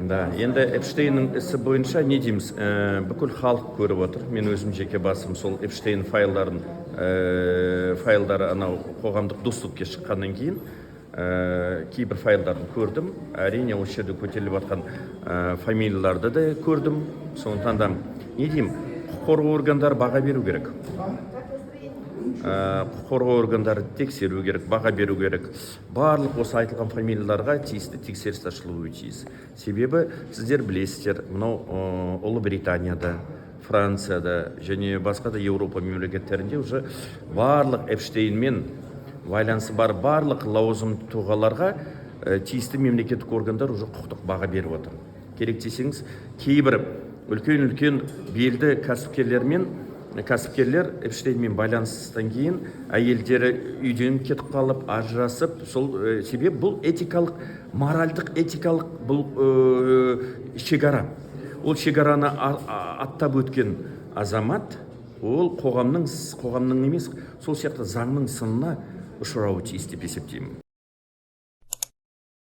Да, енді Эпштейннің ісі бойынша не дейміз? Бүкіл халық көріп отыр. Мен өзім жеке басым сол Эпштейн файлдарын, файлдары анау қоғамдық доступке шыққаннан кейін кейбір файлдарын көрдім. Әрине, осы жерде көтеріліп жатқан фамилияларды да көрдім. Сондықтан да не деймін, құқық қорғау органдары баға беру керек. Құқық қорғау органдары тексеру керек, баға беру керек. Барлық осы айтылған фамилияларға тиісті тексеріс ашылуы тиіс. Себебі сіздер білесіздер, мынау Ұлыбританияда, Францияда және басқа да Еуропа мемлекеттерінде уже барлық Эпштейнмен байланысы бар барлық лауазымды тұлғаларға тиісті мемлекеттік органдар уже құқықтық баға беріп отыр. Керек десеңіз, кейбір үлкен үлкен белді кәсіпкерлермен, кәсіпкерлер Эпштейнмен байланыстан кейін әйелдері үйден кетіп қалып, ажырасып, сол себеп бұл этикалық, моральдық, этикалық бұл шекара. Ол шекараны аттап өткен азамат ол қоғамның емес, сол сияқты заңның сынына ұшырауы тиіс деп есептеймін.